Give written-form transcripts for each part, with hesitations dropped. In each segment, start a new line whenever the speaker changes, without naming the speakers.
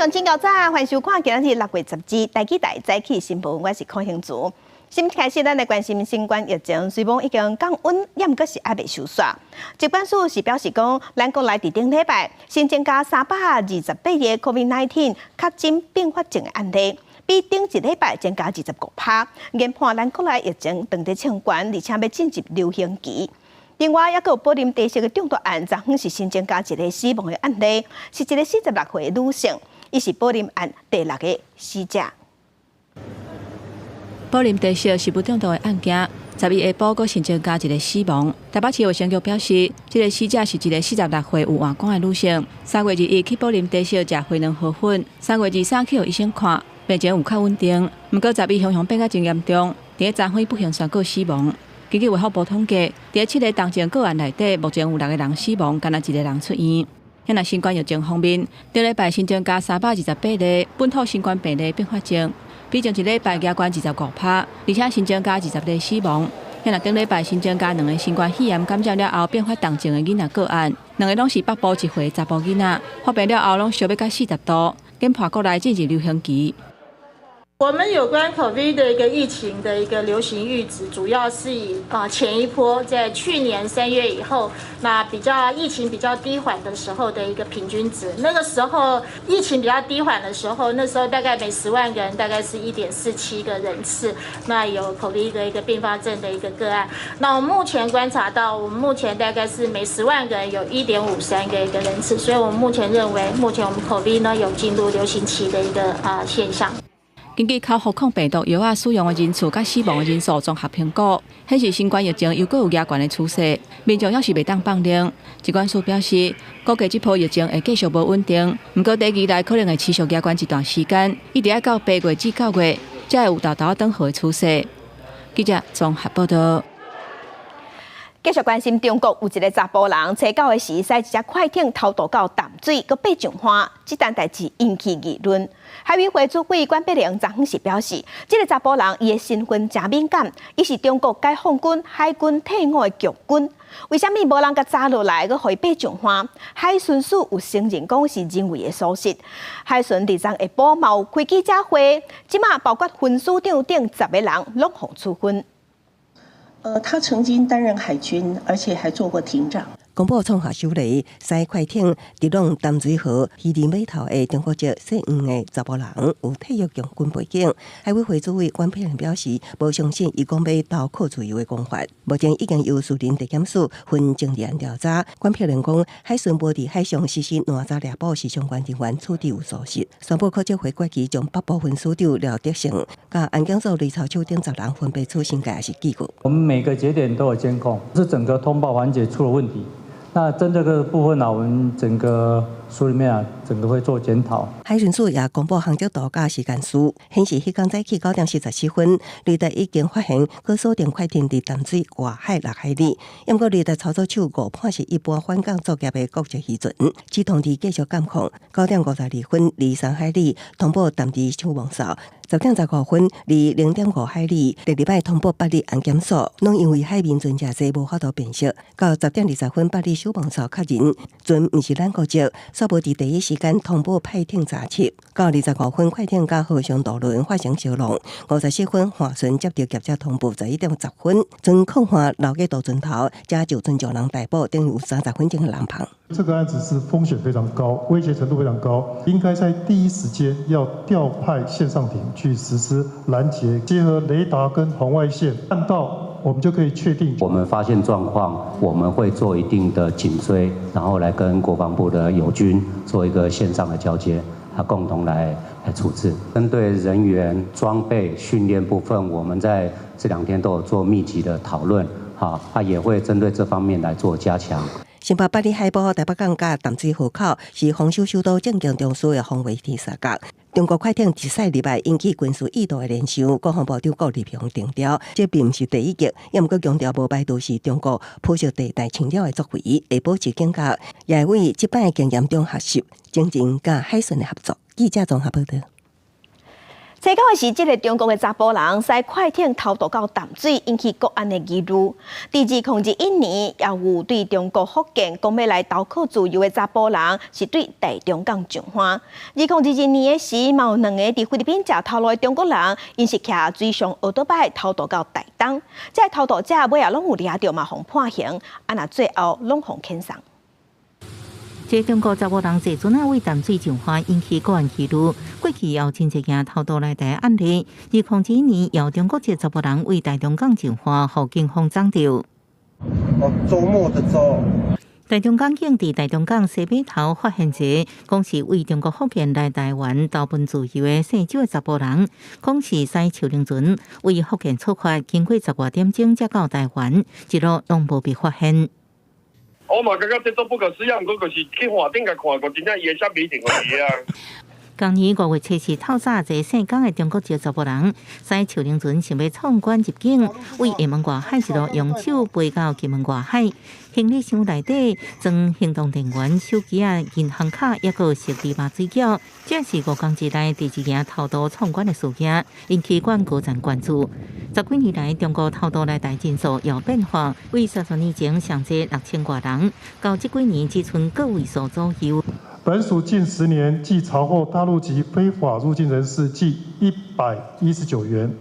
眾請較早，歡迎收看今仔日6月12台語台早起新聞，我是柯興祖。新聞開始，咱來關心新冠疫情，雖罔已經降溫，也毋過是猶未收煞。疾管署是表示講，咱國內佇頂禮拜新增加328個 COVID-19 確診併發症的案例，比頂一禮拜增加25%。研判咱國內疫情正佇衝懸，而且欲進入流行期。另外，猶閣有柏林地色的中毒案，昨昏是新增加一個死亡的案例，是一個46歲的女性，伊是柏林案第六個死者。
柏林地色食物中毒的案件，11下晡閣新增加一個死亡。台北市衛生局表示，這個死者是一個46歲有換肝的女性。3月21去柏林茶色食花卵河粉，3月23去予醫生看，病情有較穩定。毋過十一雄雄變甲真嚴重，佇咧昨昏不幸宣告死亡。根據衛福部統計，佇七个重症個案內底，目前有六個人死亡，干焦一個人出院。若新冠疫情方面，頂禮拜新增加328例本土新冠病例併發症，比上一禮拜加懸25%，而且新增加20例死亡。若頂禮拜新增加兩個新冠肺炎感染了後變發重症的囡仔個案，兩個攏是北部一歲查埔囡仔，發病了後攏燒欲到40度，研判國內進入流行期。
我們有關 COVID 的一個疫情的一個流行閾值，主要是以前一波在去年3月以後，那比較疫情比較低緩的時候的一個平均值。那個時候疫情比較低緩的時候，那時候大概每10萬個人大概是1.47個人次，那有 COVID 的一個併發症的一個個案。那我們目前觀察到，我們目前大概是每十萬個人有1.53個一個人次，所以我們目前認為，目前我們 COVID 呢有進入流行期的一個現象。
根據口服抗病毒藥仔使用的人數佮死亡的人數綜合評估，顯示新冠疫情猶閣有加懸的趨勢，民眾猶是袂當放任。疾管署表示，估計這波疫情會繼續無穩定，毋過短期內可能會持續加懸一段時間，一直愛到8月至9月，才會有沓沓轉好的趨勢。記者綜合報道。
繼續關心中國有一個查埔人，初九的時駛一隻快艇偷渡到淡水，閣爬上岸，這單代誌引起議論。海委會主委管碧玲昨昏時表示，這個查埔人伊的身份誠敏感，伊是中國解放軍海軍退伍的強軍，為啥物無人共抓落來，閣予伊爬上岸？海巡署有承認講是人為的疏失。海巡二十下晡嘛有開記者會，這馬包括分署長等10個人攏予處分。
他曾經擔任海軍，而且還做過艇長。
公布創下首例，駛快艇直往淡水河漁人碼頭的中國籍姓黃的查埔人，有退役強軍背景。海委會主委管碧玲表示，無相信伊講欲投靠自由的講法。目前已經由士林地檢署分偵案調查。管碧玲講，海巡無佇海上實施攔查獵捕，是相關人員處置有疏失。宣布可照會決議將北部分署長廖德勝、佮安檢所雷朝秋等10人分別處申誡，抑是記過。
我們每個節點都有監控，是整個通報環節出了問題。那針對這個部分呢，我們整個署裡面啊，整個會做檢討。
海巡署也公布航跡圖佮時間序，顯示彼工早起9點44分，雷達已經發現閣鎖定快艇佇淡水外海6海里。毋過雷達操作手誤判是一般返港作業的國際漁船，只通知繼續監控。9點52分，離3海里通報淡池守望哨。10點15分，離0.5海里，第二擺通報八里安檢所，攏因為海面船誠濟無法度辨識。到10點20分，八里守望哨確認船毋是咱國籍，煞無佇第一時間通報派艇查緝。到25分，快艇佮和尚渡輪發生相撞。54分，帆船接著業者通報，11點10分，船靠岸留過渡船頭，才就船上人逮捕，等於有30分鐘的人旁。
這個案子是風險非常高，威脅程度非常高，應該在第一時間要調派線上艇去實施攔截，結合雷達跟紅外線，看到我們就可以確定。
我們發現狀況，我們會做一定的緊追，然後來跟國防部的友軍做一個線上的交接，共同來處置。針對人員裝備訓練部分，我們在這兩天都有做密集的討論，好，也會針對這方面來做加強。
新北八里海埔台北港佮淡水河口是防守首都政經中樞的防衛鐵三角。中國快艇一駛入來引起軍事意圖的聯想，國防部長顧立雄定調，這並毋是第一擊，也毋過強調無排除是中國鋪設地帶侵擾的作為，會保持警覺，也會為這擺經驗中學習，精進佮海巡的合作。記者綜合報道。
這個是這个中國的查埔人，駛快艇偷渡到淡水，引起國安的疑慮。佇2021年，也有對中國福建講欲來投靠自由的查埔人，是對台中港上岸。2022年的時，嘛有兩个佇菲律賓食頭路的中國人，𪜶是騎水上歐多擺偷渡到台東。這个偷渡者尾仔攏有掠著嘛，予判刑，啊若最後攏予遣送。
這中國查埔人坐船仔對淡水上岸，引起國安疑慮。過去也有真濟件偷渡來台案例。2021年，有中國籍查埔人對台中港上岸，予警方掌著。
哦，週末的週。
台中港警佇台中港西碼頭發現一個，講是對中國福建來台灣投奔自由的姓周的查埔人，講是駛樹輪船對福建出發，經過十外點鐘才到台灣，一路攏無被發現。
我嘛感覺這足不可思議，毋過就是去岸頂共看過，真正伊的啥物定互伊啊。
今年5月7日透早，一个姓江的中國籍查埔人，駛樹輪船想欲闖關入境，對廈門外海一路用手背到金門外海，行李箱內底裝行動電源、手機仔、銀行卡，抑閣有糜肉水餃。這是5工之內第二件偷渡闖關的事件，引起阮高層關注。十幾年來，中國偷渡來台人數有變化，對30年前上濟6000外人，到這幾年只賰個位數左右。
本署近10年計查獲大陸籍非法入境人士計119員，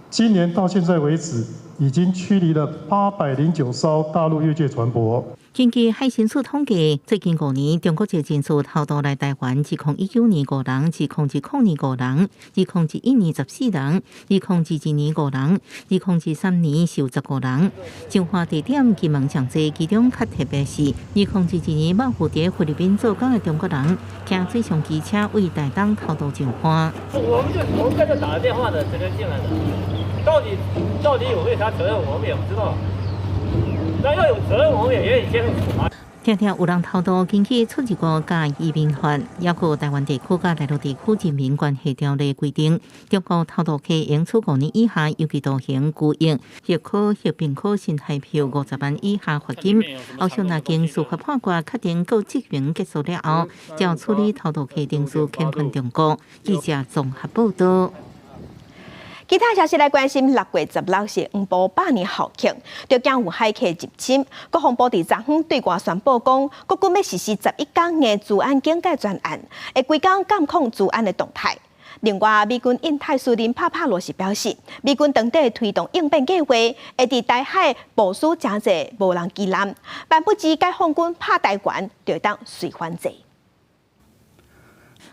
今年到現在為止，已經驅離了809艘大陸越界船舶。
根據海巡署統計，最近5年中國籍人數偷渡來台灣，2019年五人，2020年五人，2021年14人，2022年五人，2023年是有15人。上岸地點金門上濟，其中較特別是，2022年某負責菲律賓做工的中國人，騎水上機車對台東偷渡上岸。
我們剛才打了電話的，這邊進來的，到底有沒有啥責任，我們也不知道。那要有責任，我們也願意接受處罰。
聽聽有人偷渡根據出入國佮移民法，抑閣臺灣地區佮大陸地區人民關係條例規定，中國偷渡客應處5年以下有期徒刑、拘役，或可或並科新台票50萬以下罰金。後續若經司法判決確定告證明結束了後，將處理偷渡客定數遣返中國。記者綜合報道。
其他消息來關心，6月16是黃埔百年校慶，就驚有駭客入侵。國防部佇昨昏對外宣布講，國軍欲實施11工的資安警戒專案，會規工監控資安的動態。另外，美軍印太司令帕帕羅是表示，美軍當地推動應變計劃，會佇台海部署誠濟無人機艦，萬不知解放軍拍台灣，就會當隨反制。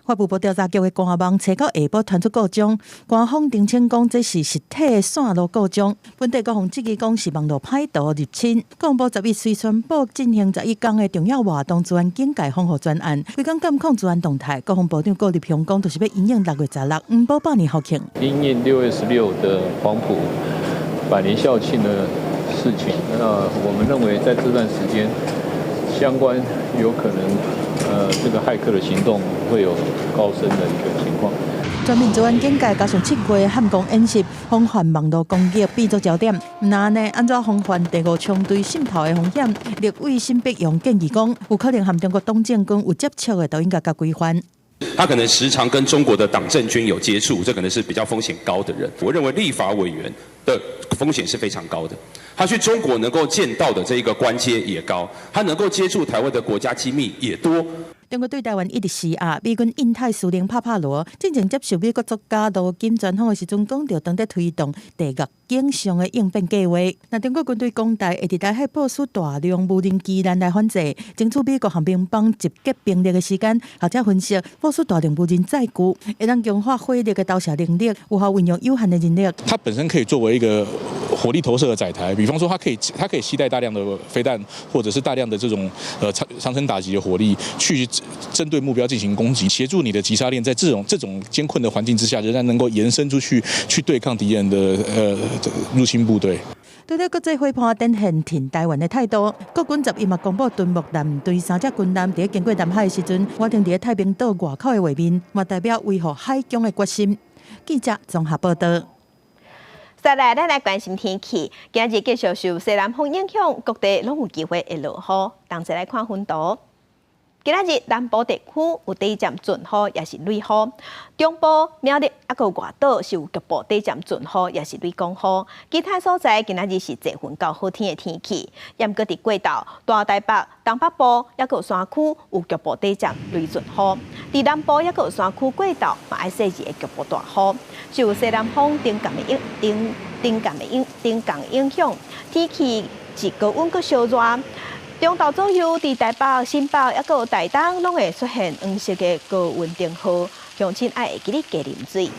法務部調查局的官網初九下晡傳出故障，官方澄清講這是實體線路故障。本地國防質疑講是網路歹徒入侵。國防部11隨宣布進行11工的重要活動，資安警戒防護專案，規工監控資安動態。國防部長顧立雄講，就是欲因應6月16黃埔百年校慶。
因應6月16的黃埔百年校慶的事情，那我們認為在這段時間，相關有可能。這個駭客的行動會有高升的一個情況。
全面資安警戒加上7月漢光演習，防範網路攻擊變做焦點。那呢，按怎防範第五槍隊滲透的風險？立委沈伯洋建議講，有可能和中國黨政軍有接觸的，都應該共規範。
他可能時常跟中國的黨政軍有接觸，這可能是比較風險高的人。我認為立法委員的風險是非常高的。他去中國能夠見到的這一個官階也高，他能夠接觸台灣的國家機密也多。
中國對台灣一直施壓，美軍印太司令帕帕羅進前接受美國作家羅金專訪的時陣，講著當咧推動地獄景象的應變計劃。那中國軍隊講台會佇台海部署大量無人機艦來反制，爭取美國和盟邦集結兵力的時間。學者分析，部署大量無人載具，會當強化火力的投射能力，有效運用有限的人力。
它本身可以作為一個火力投射的載台，比方說，它可以攜帶大量的飛彈，或者是大量的這種長程打擊的火力去針對目標進行攻擊，協助你的擊殺鏈在這種艱困的環境之下，仍然能夠延伸出去，去對抗敵人的入侵部隊。
對了，國際伙伴展現挺台灣的態度。國軍11嘛公布敦睦艦隊三隻軍艦佇經過南海的時陣，倚停佇太平島外口的畫面，嘛代表維護海疆的決心。記者綜合報道。
再來，咱來關心天氣。今日繼續受西南風影響，各地攏有機會會落雨。同齊來看雲圖。今仔日南部地區有短暫陣雨，抑是雷雨；中部、苗栗抑閣外島是有局部短暫陣雨，抑是雷公雨。其他所在今仔日是濟雲到好天的天氣。毋過佇過晝，大台北、東北部抑閣山區有局部短暫雷陣雨。佇南部抑閣山區過晝嘛愛細緻的局部大雨。受西南風頂降的影頂頂降的影頂降影響，天氣是高溫閣燒熱。中晝左右，佇台北、新北抑閣台東，攏會出現黃色的高溫燈號，鄉親愛會記得加啉水。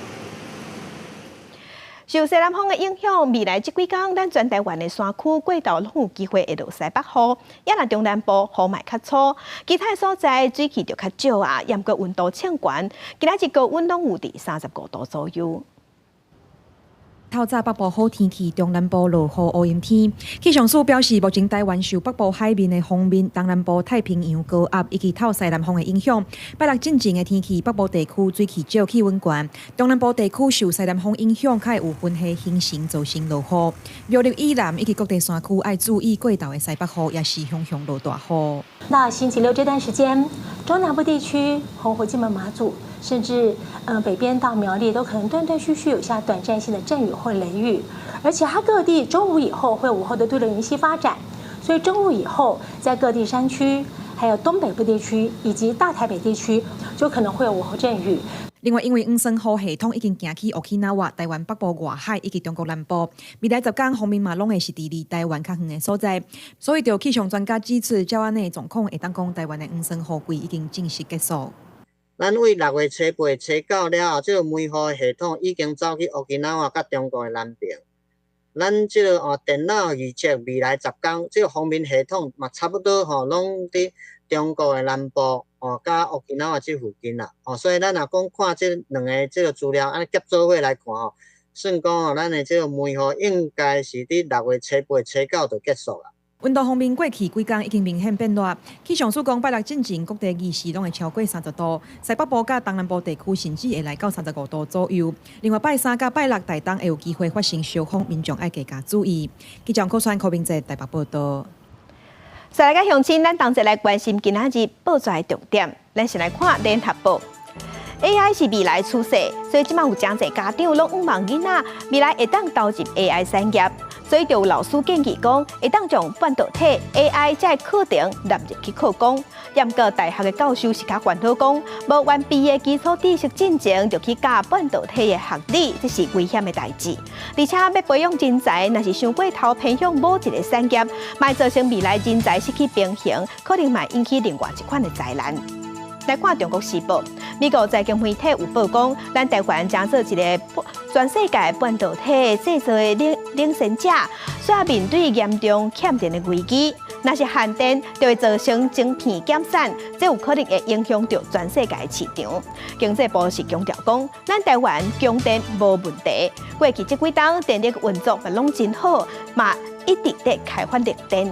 受西南風的影響，未來這幾工，咱全台灣的山區過晝攏有機會會落西北雨，抑若中南部雨嘛較粗，其他所在水汽就較少啊。毋過溫度衝懸，今仔日高溫攏有佇35度左右。
透早北部好天氣，中南部落雨烏陰天。氣象署表示，目前台灣受北部海面的鋒面、東南部太平洋高壓以及透西南風的影響。拜六進前的天氣，北部地區水汽少，氣溫懸；中南部地區受西南風影響，較會有雲系形成，造成落雨。苗栗以南以及各地山區愛注意過晝的西北雨，抑是雄雄落大雨。
那星期六這段時間，中南部地區、澎湖、金門、馬祖，甚至北邊到苗栗，都可能斷斷續續有下短暫性的陣雨或雷雨，而且它各地中午以後會午後的對流雲系發展，所以中午以後在各地山區、還有東北部地區以及大台北地區，就可能會有午後陣雨。
另外，因為黃酸雨系統已經行去 Okinawa、台灣北部外海以及中國南部，未來10天鋒面嘛攏會是佇離台灣較遠的所在，所以，就氣象專家指出，照按呢狀況，會當講台灣的黃酸雨季已經正式結束。
咱對6月初8、初9了後，這個梅雨系統已經走去 Okinawa 佮中國的南邊。咱這個哦電腦預測未來10天，這個鋒面系統嘛差不多吼，攏佇中國的南部哦，佮 Okinawa 這附近啦。哦，所以咱若講看這兩个這個資料，按呢夾做伙來看吼，算講哦，咱的這個梅雨應該是佇6月初8、初9就結束啦。
溫度方面，過去幾工已經明顯變熱。氣象署講，拜六進前各地二時攏會超過30度，西北部佮東南部地區甚至會來到35度左右。另外，拜三佮拜六台東會有機會發生小風，民眾愛加加注意。記者柯川柯明哲台北報道。
再來，佮鄉親，咱同齊來關心今仔日報紙的重點。咱先來看聯合報。AI 是未來趨勢，所以這馬有誠濟家長攏向望囡仔未來會當投入 AI 產業，所以就有老師建議講，會當將半導體 AI 這个課程納入去課綱。毋過大學的教授是較煩惱講，無完備的基礎知識進前就去教半導體的學理，這是危險的代誌。而且欲培養人才，若是傷過頭偏向某一个產業，嘛會造成未來人才失去平衡，可能嘛引起另外一款的災難。來看《中國時報》，美國財經媒體有報講，咱台灣將做一个全世界半導體製造的領先者，煞面對嚴重欠電的危機。若是限電，就會造成晶片減產，這有可能會影響著全世界的市場。經濟部是強調講，咱台灣供電無問題，過去這幾冬電力運作嘛攏真好，嘛一直在開發綠電。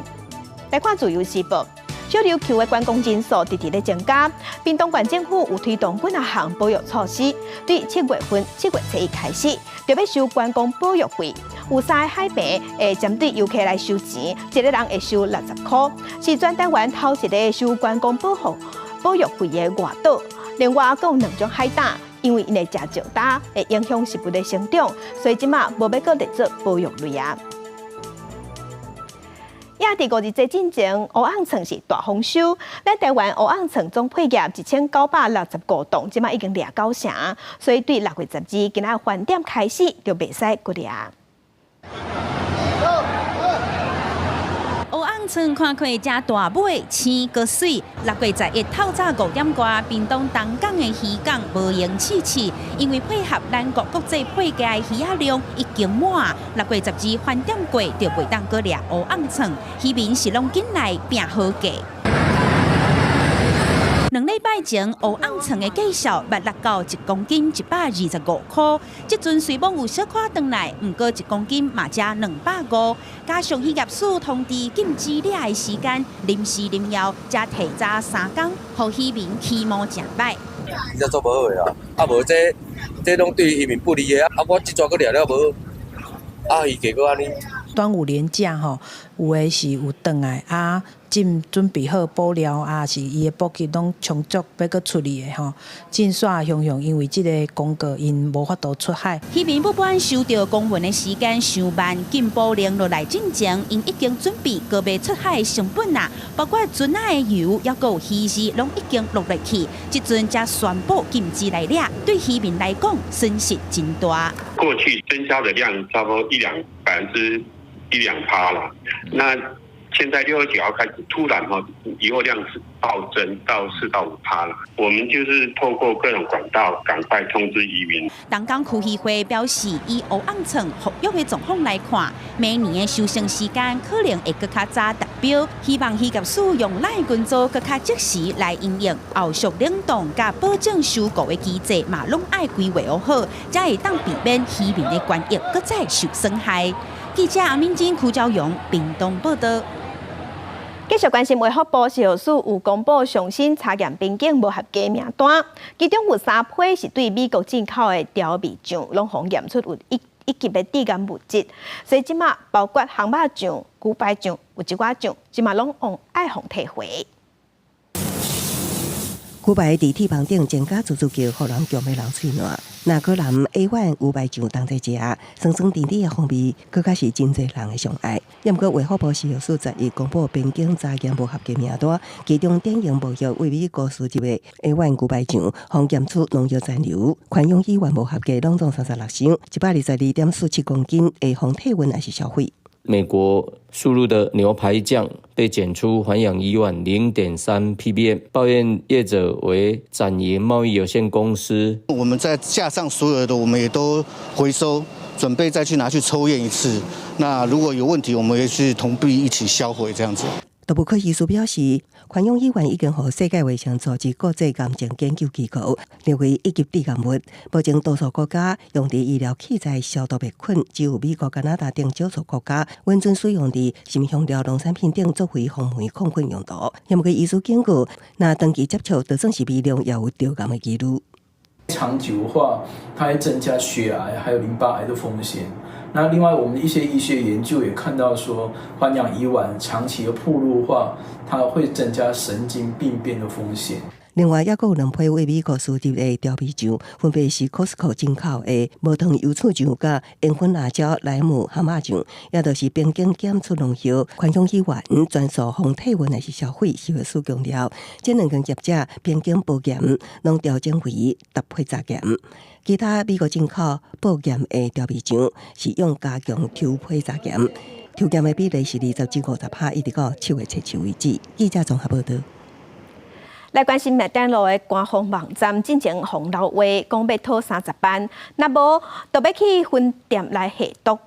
來看《自由時報》。小琉球的觀光人數直直咧增加，屏東縣政府有推動幾若項保育措施，對7月份7月初1開始，就欲收觀光保育費。有三個海坪會針對遊客來收錢，一個人會收60箍，是全台灣頭一个收觀光保育費的外島。另外，閣有兩種海膽，因為𪜶會食石焦，會影響植物的生長，所以這馬無欲閣列做保育類啊。也佇五日節進前，烏甕床是大豐收。咱台灣烏甕床總配額1965棟，這馬已經掠九成，所以對6月12，今仔飯點開始就袂使閣掠。
烏甕床看起誠大尾，青閣媠。6月11透早5點外，屏東東港的漁港無閒試試，因為配合咱國國際配價的魚仔量已經滿。6月12飯點過就袂當閣掠烏甕床，漁民是攏緊來拼好價。2禮拜前，烏甕床的價數捌落到1公斤125箍，這陣雖罔有小可轉來，毋過1公斤嘛才250。加上漁業署通知禁止掠的時間，臨時臨要，才提早3工，予漁民起毛誠䆀。
伊才做無好的啦，啊無這這攏對漁民不利的啊！啊我這逝閣掠了無，啊魚價閣按呢。
端午連假吼，有的是有轉來啊。
進準備好補料啊，是伊的補給攏充足，欲閣出去的吼。進煞雄雄因為這个公告，𪜶無法度出海。
漁民不管收著公文的時間傷慢，禁捕令落來進前，𪜶已經準備閣欲出海的成本啦，包括船仔的油，抑閣有魚餌，攏已經落落去。這陣才宣布禁止來掠，對漁民來講損失真大。
過去增加的量差不多一兩1%-2%啦，那現在6月9號開始突然哈，漁獲量是暴增到4到5%了。我們就是透過各種管道，趕快通知漁民。
東港區漁會表示，以烏甕創復育的狀況來看，明年的收成時間可能會閣較早達標。希望漁業署用咱的群組閣較及時來因應後續冷凍佮保證收購的機制嘛，攏愛規劃好，才會當避免漁民的權益閣再受損害。記者阿敏珍、柯昭勇屏東報導。
繼續關心衛福部食藥署有公布上新查驗邊境無合格名單，其中有三批是對美國進口的調味醬，攏予驗出有一級的致癌物質，所以這馬包括烘肉醬、牛排醬、有一寡醬，這馬攏往愛予退回。
牛排佇鐵板頂煎甲滋滋叫，予人強欲流喙瀾。若閣淋 A 碗牛排醬同齊食，酸酸甜甜的風味，閣較是真濟人的上愛。毋過衛福部食藥署11公布邊境查驗無合格名單，其中典型無效對美國輸入的 A 碗牛排醬，予檢出農藥殘留，環氧乙烷無合格，攏總36箱，122.47公斤，會予退運抑是銷毀。
美國輸入的牛排醬被檢出環氧乙烷0.3 ppm，報驗業者為展盈貿易有限公司。
我們在架上所有的，我們也都回收，準備再去拿去抽驗一次。那如果有問題，我們也是同步一起銷毀，這樣子。
動物科醫師表示，環氧乙烷已經予世界衛生組織國際癌症研究機構列為一級致癌物。目前多數國家用佇醫療器材消毒滅菌，只有美國、加拿大等少數國家允准使用佇辛香料、農產品等作為防霉抗菌用途。不過醫師警告，若長期接觸，就算是微量，也有致癌的幾率。
長久的話，它會增加血癌還有淋巴癌的風險。那另外，我們一些醫學研究也看到說，環氧乙烷長期的暴露的話，它會增加神經病變的風險。
另外，抑閣有兩批對美國輸入的調味醬，分別是 Costco 進口的無糖油醋醬佮煙燻辣椒萊姆蚶仔醬，也就是邊境檢出農藥環氧乙烷，全數予退運抑是銷毀，食藥署強調，這兩間業者邊境報驗攏調整為搭配查驗。其他美國進口報驗的調味醬是用加強抽批查驗，抽驗的比例是20至50%，一直到7月7日為止。記者綜合報導。
來關心麥當勞的官方網站進前予人漏話，講欲討30萬，若無就欲去分店來下毒。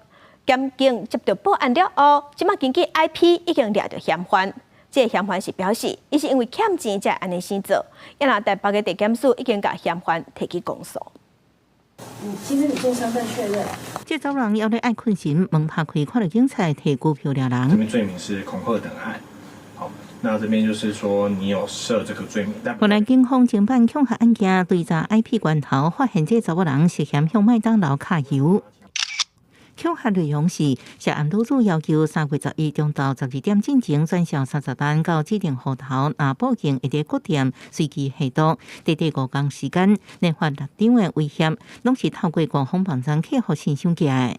檢警接著報案了後，這馬根據 IP 已經掠著嫌犯。這个嫌犯是表示，伊是因為欠錢才按呢生做。也若台北的地檢署已經共嫌犯提起公訴。
你今天你做身份確認。
這查某人猶咧愛睏時，門拍開，看著警察提拘票掠人。
這邊罪名是恐嚇等案。好，那這邊就是說你有設這個罪名。
原來警方偵辦恐嚇案件，追查 IP 源頭，發現這查某人涉嫌向麥當勞揩油。恐嚇內容是涉案女子要求3月11中晝12點進前轉賬30萬到指定戶頭，若報警會佇各店隨機下毒，短短5工時間，連發六張的威脅，攏是透過官方網站客戶信箱寄來。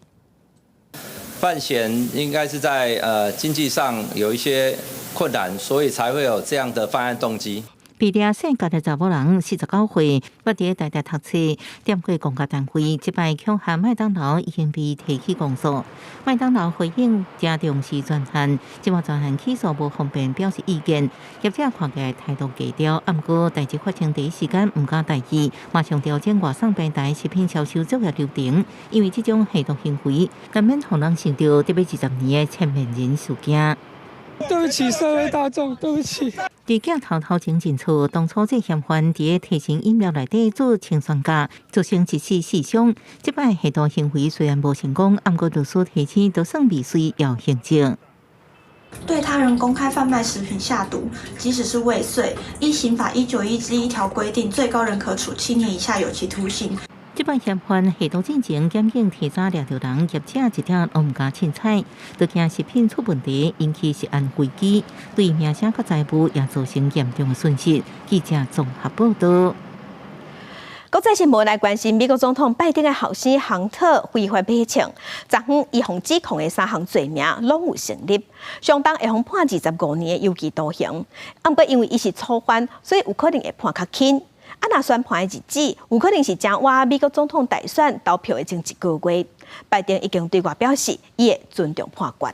范閒應該是在經濟上有一些困難，所以才會有這樣的犯案動機。
被掠姓賈的查某人，49歲，捌佇台大讀冊，踮過公家單位，這擺恐嚇麥當勞已經被提起公訴。麥當勞回應誠重視專案，這馬專案起訴無方便表示意見。業者看起來態度低調，毋過代誌發生第一時間毋敢大意，馬上調整外送平台食品銷售作業流程，因為這種下毒行為難免予人想著得欲20年的千面人事件。
對不起社會大眾，對不起。
佇鏡頭頭前認錯，當初這嫌犯佇提神飲料內底做氰酸鉀，造成一死四傷。這擺下毒行為雖然無成功，毋過律師提醒，就算未遂，也有刑責。
對他人公開販賣食品下毒，即使是未遂，依刑法191之1條規定，最高仍可處7年以下有期徒刑。
這擺嫌犯下晝進前檢警提早掠著人，業者一點攏毋敢凊彩，就驚食品出問題，引起食安危機，對名聲佮財務也造成嚴重的損失。記者綜合報道。
國際新聞來關心美國總統拜登的後生亨特非法買槍，昨昏伊予指控的三項罪名攏有成立，相當會予判25年的有期徒刑。毋過因為伊是初犯，所以有可能會判較輕。啊，若宣判的日子有可能是正倚美國總統大選投票的前一個月。拜登已經對外表示，伊會尊重判決。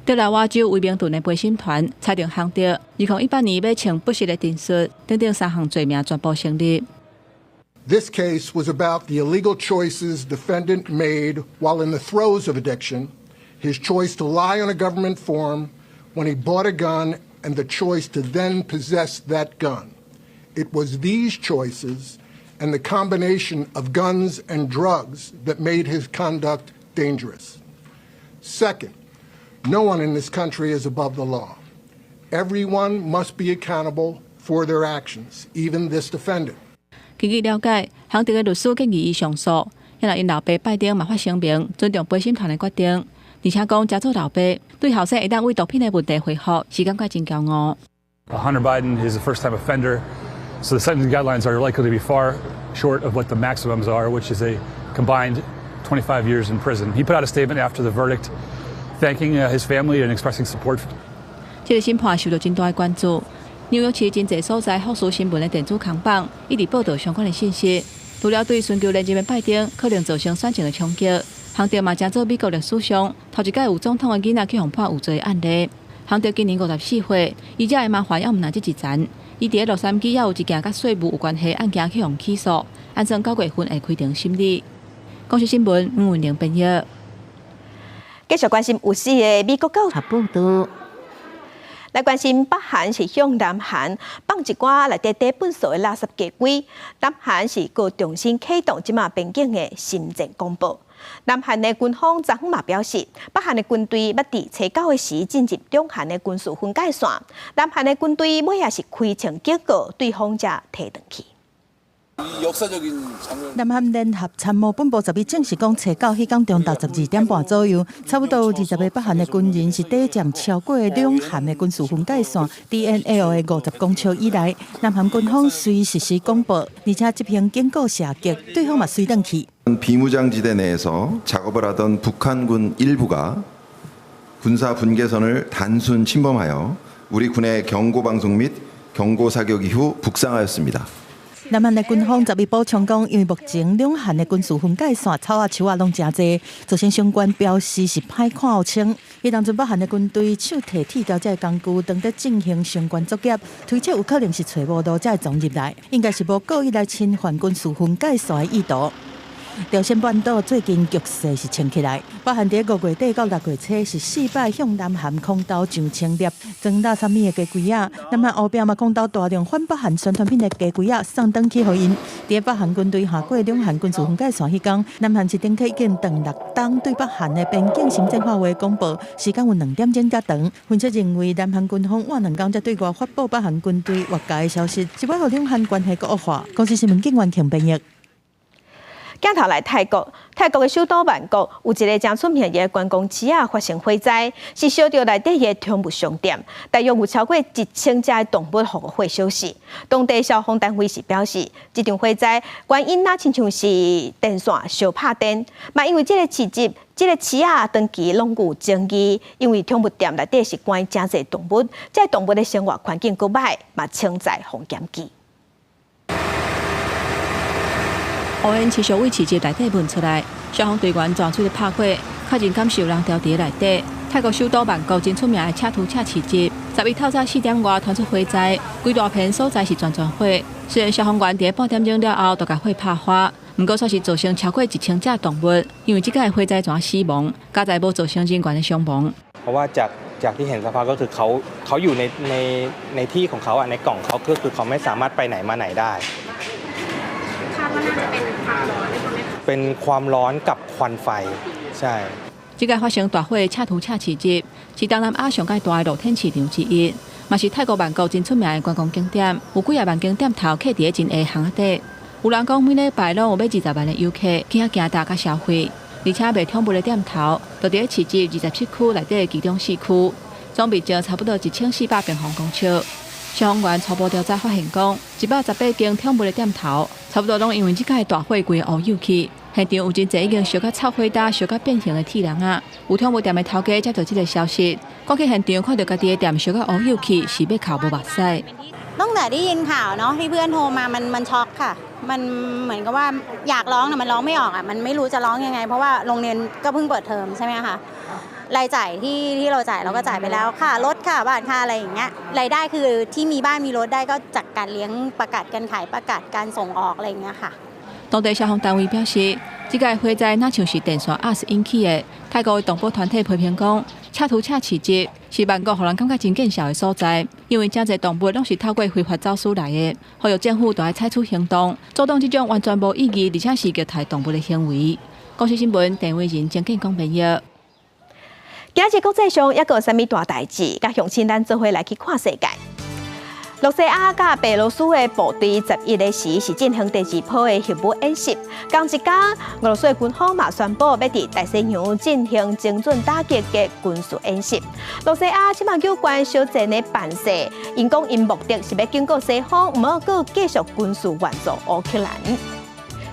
德拉瓦州威明頓的陪審團裁定亨特2018年買槍不實的陳述等等三項罪名全部成立。
This case was about the illegal choices defendant made while in the throes of addiction, his choice to lie on a government form when he bought a gun, and the choice to then possess that gun. It was these choices and the combination of guns and drugs that made his conduct dangerous. Second, no one in this country is above the law. Everyone must be accountable for their actions, even this defendant.
根據了解，亨特的律師建議伊上訴，因為𪜶老爸拜登嘛發聲明尊重陪審團的決定，而且講這做老爸對後生會當為毒品的問題回復，是感覺真驕傲。
Hunter Biden is a first-time offender, so the sentencing guidelines are likely to be far short of what the maximums are, which is a combined 25 years in prison. He put out a statement after the verdict, thanking his family and expressing support.
這個審判受到真大的關注。紐約市真濟所在福斯新聞的電子看板一直報道相關的信息。除了對尋求連任的拜登可能造成選情的衝擊，亨特嘛成做美國歷史上頭一屆有總統的囡仔去予判有罪的案例。亨特今年54歲，伊遮的麻煩猶毋但這一層。伊佇洛杉磯也有一件佮稅務有關係案件去予起訴，按算9月份會開庭審理。公視新聞吳文玲編譯。
繼續關心有事的美國告
報道。
來關心北韓是向南韓放一寡內底底糞埽的垃圾雞胿，南韓是閣重新啟動這馬邊境的心戰廣播。南韓的軍方昨昏嘛表示，北韓的軍隊捌佇初九的時進入兩韓的軍事分界線，南韓的軍隊尾仔是開槍警告對方才退轉去。
南韓聯合參謀本部11證實講，初九彼工中晝12點半左右，差不多有20個北韓的軍人是短暫超過兩韓的軍事分界線 DNL 的50公尺以內。南韓軍方隨實施廣播，而且執行警告射擊，對方嘛隨轉去。
비무장지대 내에서 작업을 하던 북한군 일부가 군사 분계선을 단순 침범하여 우리 군의 경고 방송 및 경고 사격 이후 북상하였습니다.
南韓的軍方11補充講，因為目前兩韓的軍事分界線草仔樹仔攏誠濟，造成相關標示是歹看清。彼當陣北韓的軍隊手提鐵鉤這个工具，當佇進行相關作業，推測有可能是揣無路才會傱入來，應該是無故意來侵犯軍事分界線的意圖。朝鮮半島最近局勢是升起來，北韓佇5月底到6月初是四擺向南韓空投上千粒裝垃圾物的雞胿仔，南韓後壁嘛空投大量反北韓宣傳品的雞胿仔送轉去予𪜶。佇北韓軍隊跨過兩韓軍事分界線彼工，南韓是頂起已經斷6冬對北韓的邊境心戰發話廣播，時間有2點鐘遮長。分析認為，南韓軍方晚兩工才對外發布北韓軍隊越界的消息，是欲予兩韓關係閣惡化。公視新聞警員強編譯。
鏡頭來泰國，泰國的首都曼谷有一个誠出名的觀光市仔發生火災，是燒著內底的寵物商店，大約有超過1000隻的動物予火燒死。當地消防單位是表示，這場火災原因若親像是電線相拍電，嘛因為這个市集、這个市仔長期攏有爭議，因為寵物店內底是關誠濟動物，這動物的生活環境閣䆀，嘛潛在風險機。
烏煙持續對市集內底噴出來，消防隊員全出來拍火，確認敢是有人牢佇內底。泰國首都曼谷真出名的車圖車市集，11透早4點外傳出火災，規大片所在是全全火。雖然消防員佇半點鐘了後就共火拍花，毋過煞是造成超過1000隻動物，因為這擺火災怎死亡，佳哉無造成人員的傷亡。
เพราะว่าจากจากที่เห็นสภาพก็คือเขาเขาอยู่ในในในที่ของเขาอ่ะในกล่องเขาก็คือเขาไม่สามารถไปไหนมาไหนได้
คาดว่าน่าจะเป็นความร้อนใช่ไหม
เป็นความร้อนกับควันไฟใช่
這擺發生大火的車圖車市集，是東南亞上蓋大的露天市場之一，嘛是泰國曼谷真出名的觀光景點。有幾仔萬間店頭客佇咧真下巷仔底。有人講每禮拜攏有欲20萬的遊客去遐行踏佮消費，而且賣寵物的店頭，就佇咧市集27區內底的其中四區，總面積差不多1400平方公尺。消防員初步調查發現，講118間寵物的店頭，差不多攏因為這擺大火規個烏有去。現場有真濟已經燒甲臭火焦、燒甲變形的鐵籠仔。有寵物店的頭家接到這個消息，趕去現場看著家己的店燒甲烏有去，是欲哭無目屎。
ตั้งแต่ได้ยินข่าวเนาะที่เพื่อนโทรมามันมันช็อกค่ะ มันเหมือนกับว่าอยากร้องแต่มันร้องไม่ออกอ่ะมันไม่รู้จะร้องยังไง เพราะว่าโรงเรียนก็เพิ่งเปิดเทอมใช่ไหมคะรายจ่ายที่ที่เราจ่ายเราก็จ่ายไปแล้วค่ารถค่าบ้านค่าอะไรอย่างเงี้ยรายได้คือที่มีบ้านมีรถได้ก็จากการเลี้ยงปลากัดการขายปลากัดการส่งออกอะไรอย่างเงี้ยค่ะ
當地消防單位表示，這個火災若像是電線壓死引起的。泰國的動保團體批評講，恰圖恰市集是曼谷予人感覺真見笑的所在，因為誠濟動物攏是透過非法走私來的，呼籲政府著愛採取行動，阻擋這種完全無意義而且是虐待動物的行為。公視新聞，鄭偉仁、鄭建講編譯。
今日國際上猶閣有啥物大代誌？佮鄉親咱做伙來去看世界。露西亞佮白羅斯的部隊11的時是進行第二波的核武演習。仝一工，俄羅斯的軍方嘛宣布欲佇大西洋進行精準打擊的軍事演習。露西亞這擺有關小戰的辦事，𪜶講𪜶目的是欲警告西方，毋好閣繼續軍事援助烏克蘭。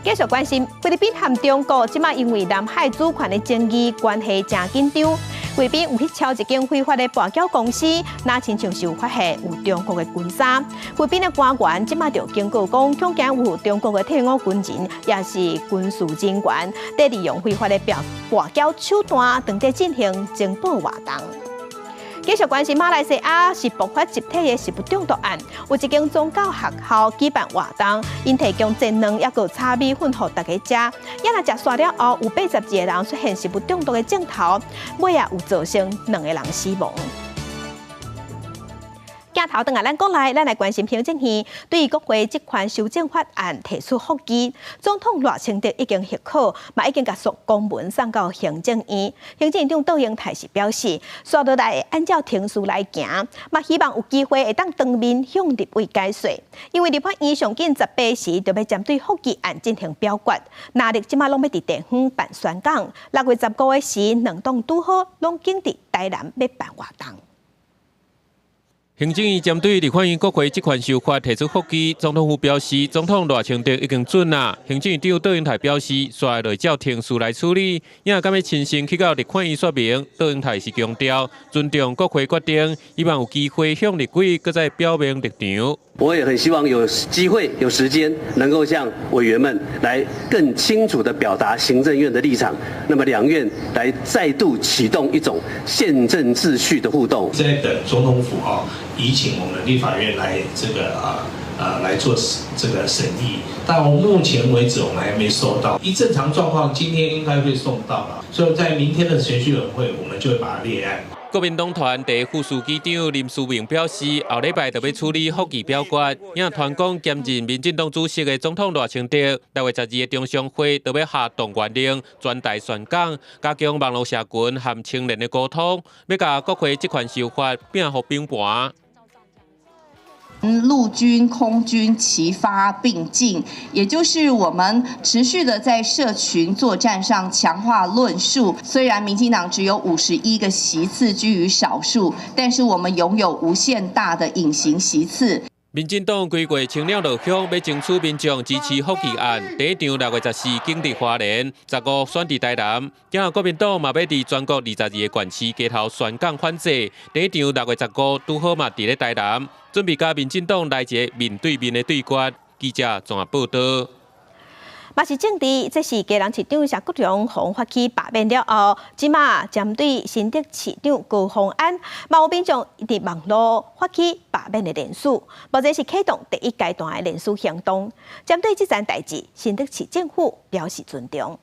繼續關心菲律賓和中國這擺因為南海主權的爭議關係誠緊張。菲律賓有去敲一間非法的跋筊公司，若親像是有發現有中國的軍衫。菲律賓的官員這擺就警告講，恐驚有中國的退伍軍人，抑是軍事人員，佇利用非法的跋筊手段，當佇進行情報活動。繼續關心馬來西亞是爆發集體的食物中毒案，有一間宗教學校舉辦活動，𪜶提供煎卵抑閣炒米粉予大家食，抑若食煞了後，有82個人出現食物中毒的症頭，尾仔有造成兩個人死亡。鏡頭轉來咱國內，咱來關心行政院對國會職權修正法案提出覆議，總統賴清德已經核可，嘛已經共公文送到行政院。行政院長卓榮泰是表示，紲落來會按照程序來行，嘛希望有機會會當當面向立委解說。因為立法院上緊18時就欲針對覆議案進行表決，藍綠這擺攏欲佇地方辦宣講，6月15的時，兩黨拄好攏緊佇台南欲辦活動。
行政院針對立法院國會職權修法提出覆議，總統府表示，總統賴清德已經准啦。行政院長卓榮泰表示，紲來照程序來處理，也敢欲親身去到立法院說明。卓榮泰是強調尊重國會決定，希望有機會向立委閣再表明立場。
我也很希望有機會、有時間，能夠向委員們來更清楚地表達行政院的立場。那麼兩院來再度啟動一種憲政秩序的互動。
在等總統府啊，移請我們立法院來這個來做這個審議，但我目前為止我們還沒收到。依正常狀況，今天應該會送到了，所以在明天的程序委員會，我們就會把它列案。
國民黨團第一副書記長林思明表示，後禮拜就欲處理覆議表決。也傳講兼任民進黨主席的總統賴清德，6月12的中常會就欲下動員令，全台宣講，加強網路社群和青年的溝通，欲共國會職權修法摒予崩盤。
陸軍、空軍齊發並進，也就是我們持續的在社群作戰上強化論述。雖然民進黨只有51個席次居於少數，但是我們擁有無限大的隱形席次。
民進黨規劃青鳥落鄉，欲爭取民眾支持覆議案。第一場6月14景佇花蓮，15選佇台南。今後國民黨嘛欲佇全國22個縣市街頭宣講反制。第一場6月15拄好嘛佇咧台南，準備佮民進黨來一個面對面的對決。記者綜合報導。
嘛是政治，這是基隆市長謝國樑予發起罷免了後，這馬針對新竹市長高虹安，嘛有民眾佇網路發起罷免的聯署，目前是啟動第一階段的聯署行動。針對這件代誌，新竹市政府表示尊重。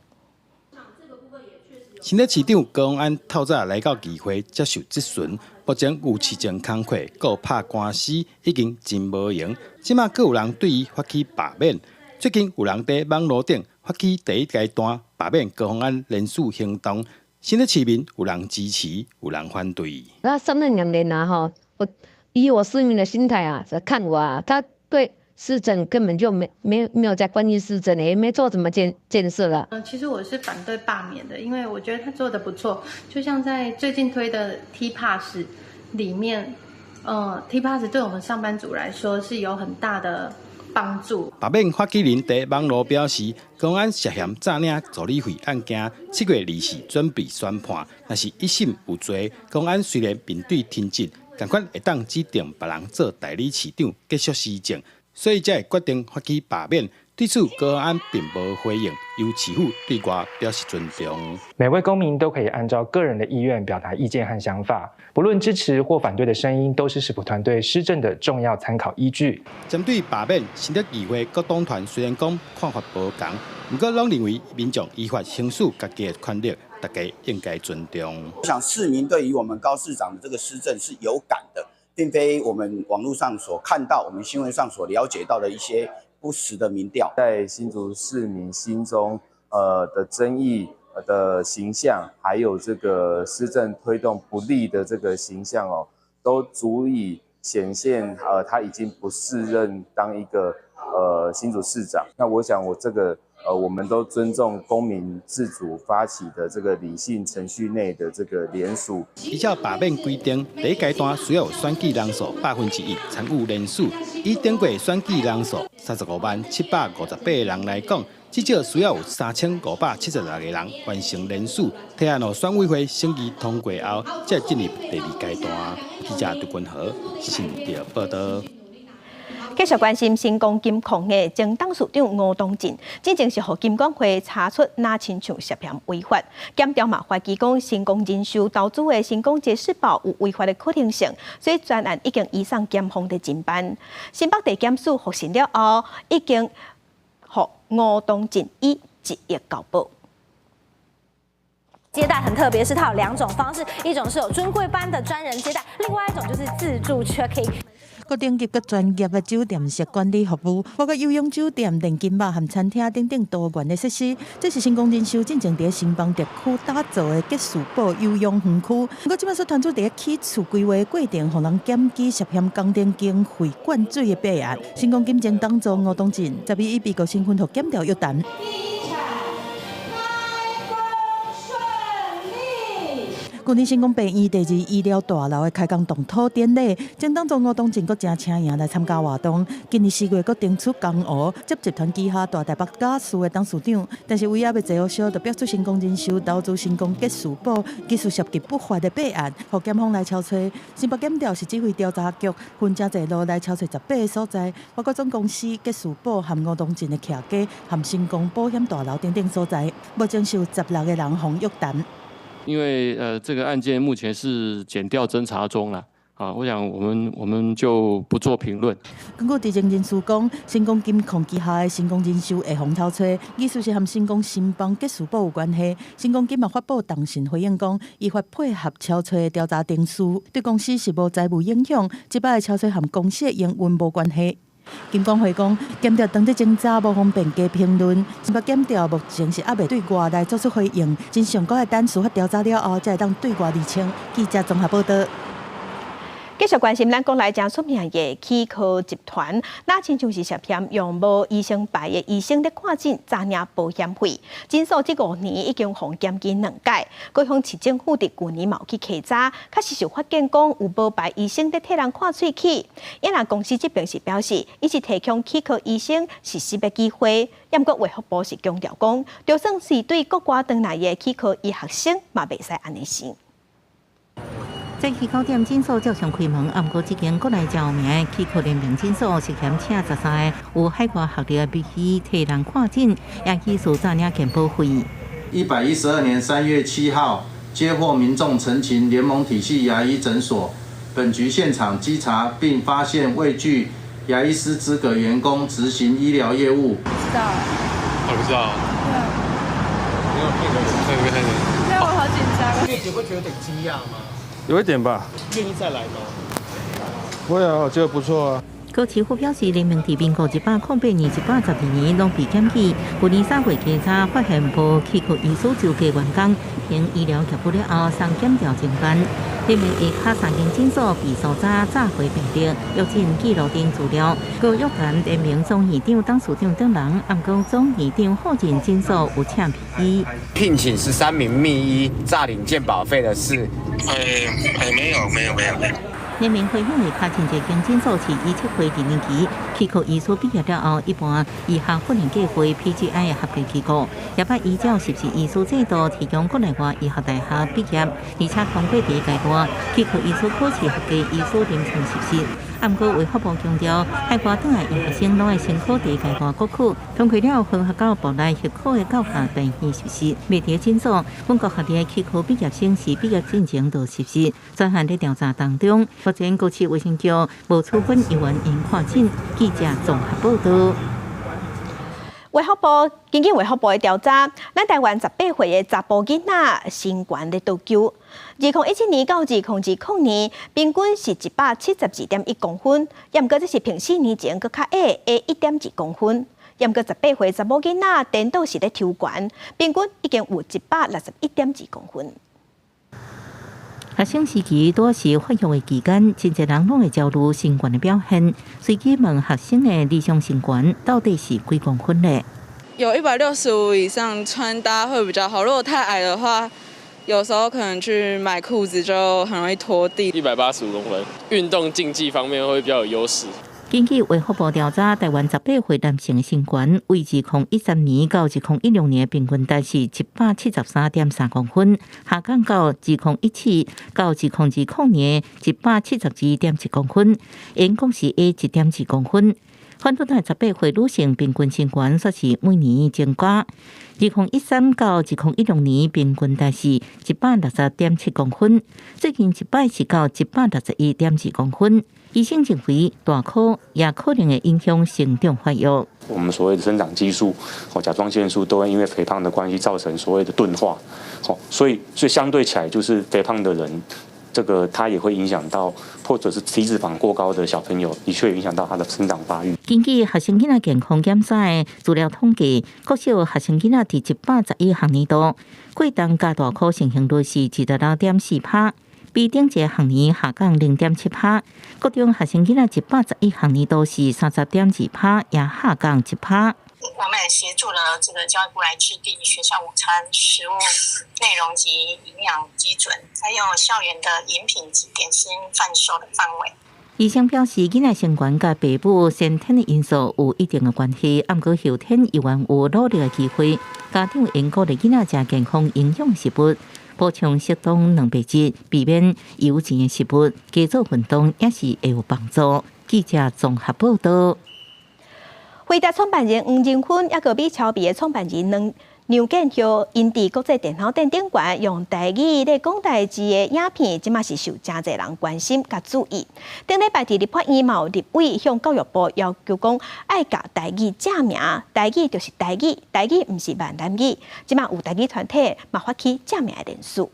新竹市長高虹安透早來到議會接受質詢，目前有市政工課，閣有拍官司，已經真無閒。這馬閣有人對伊發起罷免。最近有人佇網路頂發起第一階段罷免高虹安聯署行動，新竹市民有人支持，有人反對。
那上任2年啊，吼，我以我市民的心態啊，看我啊，他對
市政根本就沒有在關心市政，也沒做什麼建設了。
嗯，其實我是反對罷免的，因為我覺得他做得不錯。就像在最近推的 T Pass 裡面，T Pass 對我們上班族來說是有很大的幫助。
罷免發起人佇網路表示，高虹安涉嫌詐領助理費案件，7月24準備宣判，若是一審有罪，高虹安雖然面對停職，仝款會當指定別人做代理市長繼續施政，所以才會決定發起罷免。對此，高虹安並無回應，由市府對外表示尊重。
每位公民都可以按照個人的意願表達意見和想法，不論支持或反對的聲音，都是市府團隊施政的重要參考依據。
針對罷免，新竹議會各黨團雖然講看法無仝，毋過攏認為民眾依法行使家己的權力，大家應該尊重。
我想市民對於我們高市長的這個施政是有感的，並非我們網絡上所看到、我們新聞上所了解到的一些不實的民調。
在新竹市民心中，的爭議的形象，還有這個施政推動不力的這個形象哦，都足以顯現，他已經不適任當一個新竹市長。那我想，我這個我們都尊重公民自主發起的這個理性程序內的這個聯署。
依照罷免規定，第一階段需要有選舉人數1%參與聯署。以頂過選舉人數350,758個人來講，至少需要有3576個人完成聯署，提案予選委會審議通過後，才進入第二階段。記者杜君豪新竹報道。
繼續關心新光金控的前董事長吳東進，進前是予金管會查出若親像涉嫌違法，檢調嘛懷疑講新光人壽投資的新光杰士保有違法的可能性，所以專案已經移送檢方佇偵辦。新北地檢署複審了後，已經予吳東進以1億交保。
接待很特別，是它有兩種方式，一種是有尊貴班的專人接待，另外一種就是自助 check in。
各等級閣專業的酒店式管理服務，包括優養酒店、練金吧和餐廳等等多元的設施。這是成功人壽進前佇新邦特區打造的杰士堡休養園區。毋過這擺所傳出佇起厝規劃過程，予人檢舉涉嫌工程經費灌水的弊案。新光金前董座吳東進，十一以被告身份予檢調約談。去年成功病院第二醫療大樓的開工動土典禮，前董座吳東進閣誠請贏來參加活動。今年4月閣登出江湖，接集團旗下大台北家私的董事長，但是為猶未坐予燒，就爆出成功人壽投資成功杰士堡技術涉及不法的弊案，予檢方來抄揣。新北檢調是指揮調查局分誠濟路來抄揣18個所在，包括總公司杰士堡和吳東進的徛家和成功保險大樓等等所在。目前是有16個人予約談。
因為這個案件目前是檢調偵查中啦，啊，我想我們就不做評論。
根據知情人士講，新光金控旗下的新光人壽會予偷揣，意思是和新光新邦杰士堡有關係。新光金嘛發布重訊回應講，依法配合抄揣調查程序，對公司是無財務影響。這擺的抄揣和公司的營運無關係。金管會講，檢調當佇偵查，無方便加評論。新北檢調目前是猶未對外來做出回應，真相閣愛等司法調查了後，才會當對外釐清。記者綜合報道。
繼續關心咱國內誠出名的齒科集團，若親像是涉嫌用無醫生牌的醫生咧看診，詐領保險費。診所這5年已經予檢舉兩擺。高雄市政府佇舊年嘛有去稽查，確實是發現講有無牌醫生咧替人看喙齒。啊若公司這邊是表示，伊是提供齒科醫生實習的機會，毋過衛福部是強調講，就算是對國外轉來的齒科醫學生，嘛袂使按呢想。
早起九點診所照常開門，毋過這間國內著名的齒科聯名診所涉嫌請13個有海外學歷的醫師替人看診，也起訴詐領健保費。
112年3月7號，接獲民眾陳情，聯盟體系牙醫診所，本局現場稽查並發現未具牙醫師資格員工執行醫療業務。
不知道。
我不知道。
對啊。
那個。
那我好緊張。
你會覺得有點驚訝嗎？
有一點吧。
願意再來嗎？
會啊，我覺得不錯啊。
高市府表示，聯名佇民國108年、112年攏被檢舉。舊年3月檢查發現無齒科醫師資格員工，經醫療協會了後送檢調偵辦。聯名下跤三間診所被搜查詐騙病歷、藥診記錄等資料，閣約談聯名總院長、董事長等人，毋過總院長否認診所有請秘醫，
聘請13名秘醫詐領健保費的事。
沒有，沒有，沒有。
聯名回訪的跤真濟間診所是以測會二年期，齒科醫師畢業了後，一般醫學訓練計劃 PGI 的合格機構，也捌依照實習醫師制度提供國內外醫學大學畢業，而且通過第一階段齒科醫師考試合格醫師臨床實習。毋過衛福部強調，海外轉來醫學生攏愛先考第一階段國考，通過了分學到部內學科的教學病院實習。袂佇診所，本國學歷的齒科畢業生是畢業進前就實習。專案佇調查當中，目前高市衛生局無處分醫院因看診。記者綜合報道。
衛福部根據衛福部的調查，咱台灣18歲的查埔囡仔身懸咧倒糾。2017年到2020年，平均是172.1公分，也毋過這是比4年前閣較矮矮1.2公分。也毋過18歲查某囡仔顛倒是咧抽懸，平均已經有161.2公分。
學生時期拄是發育的期間，真濟人攏會焦慮身懸的表現。隨機問學生的理想身懸到底是幾公分呢？
有165以上穿搭會比較好，如果太矮的話，有時候可能去買褲子就很容易拖地。
185公分，運動競技方面會比較有優勢。
根據衛福部調查，台灣18歲男性的身懸，為2013年到2016年平均值是173.3公分，下降到2017到2020年172.1公分，總共是矮1.2公分。反倒來18歲女性平均身懸煞是每年增加，2013到2016年平均值是160.7公分，最近一擺是到161.2公分。醫生認為，大顆也可能會影響成長發育。
我們所謂的生長激素、甲狀腺素都會因為肥胖的關係造成所謂的鈍化，所以相對起來，就是肥胖的人，這個他也會影響到，或者是體脂肪過高的小朋友，的確影響到他的生長發育。
根據學生囡仔健康檢查的資料統計，國小學生囡仔佇111學年度過重佮大顆盛行率是26.4%。比頂一個學年下降0.7%，國中學生囡仔111學年度是30.2%，也下降1%。
我們也協助了這個教育部來制定學校午餐食物內容及營養基準，還有校園的飲品及點心販售的範圍。
醫生表示，囡仔身懸佮父母先天的因素有一定的關係，毋過後天猶原有努力的機會。家長應鼓勵囡仔食健康營養食物，補充適當蛋白質，避免油煎的食物，加做運動也是會有幫助。記者綜合報道。
輝達創辦人黃仁勳，抑閣美超微的創辦人梁建孝，𪜶佇國際電腦展頂懸用台語咧講代誌的影片，這馬是受誠濟人關心佮注意。頂禮拜佇立法院嘛有立委向教育部要求講，愛共台語正名，台語就是台語，台語毋是閩南語。這馬有台語團體嘛發起正名的聯署。